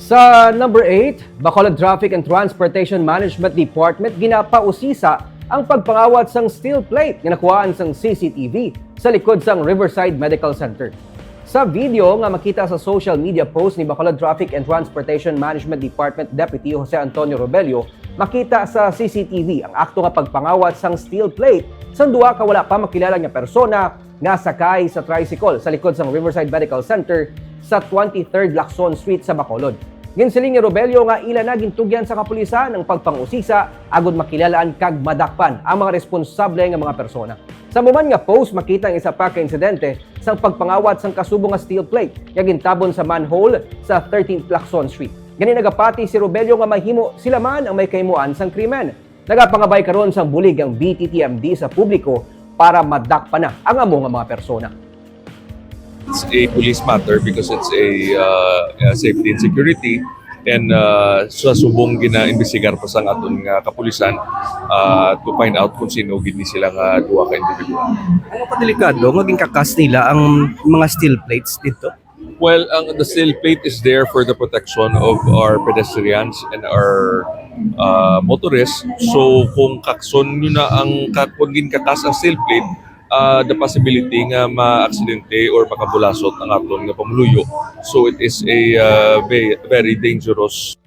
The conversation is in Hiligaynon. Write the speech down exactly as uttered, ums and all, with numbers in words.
Sa number eight, Bacolod Traffic and Transportation Management Department ginapausisa ang pagpangawat sang steel plate nga nakuhaan sang C C T V sa likod sang Riverside Medical Center. Sa video nga makita sa social media post ni Bacolod Traffic and Transportation Management Department Deputy Jose Antonio Robello, makita sa C C T V ang akto nga pagpangawat sang steel plate sang duha ka wala pa makilala nga persona nga sakay sa tricycle sa likod sang Riverside Medical Center sa twenty-third Lacson Street sa Bacolod. Ginsiling ni Robello nga ila na gintugyan sa kapulisan ang pagpangusisa agud makilalaan kag madakpan ang mga responsable nga mga persona. Sa muman nga post, makita ang isa pa ka insidente sang pagpangawat sang kasubo nga steel plate nga gintabon sa manhole sa thirteenth Lacson Street. Gani nagapati si Robello nga mahimo sila man ang may kahimuan sang krimen. Nagapangabay karon sang bulig ang B T T M D sa publiko para madakpan na ang amo nga mga persona. It's a police matter because it's a uh, uh, safety and security. And uh, sa subong ginaimbestigar pa sang aton nga kapulisan uh, to find out kung sino gid ni sila nga duha ka individual. Ano pa delikado nga ginkakas nila ang mga steel plates dito? Well, ang the steel plate is there for the protection of our pedestrians and our uh, motorists. So kung kakson nyo na ang ka- kung ginkakas ang steel plate, uh, the possibility nga ma-aksidente or makabulasot ang aton nga pamuluyo. So it is a uh, ve- very dangerous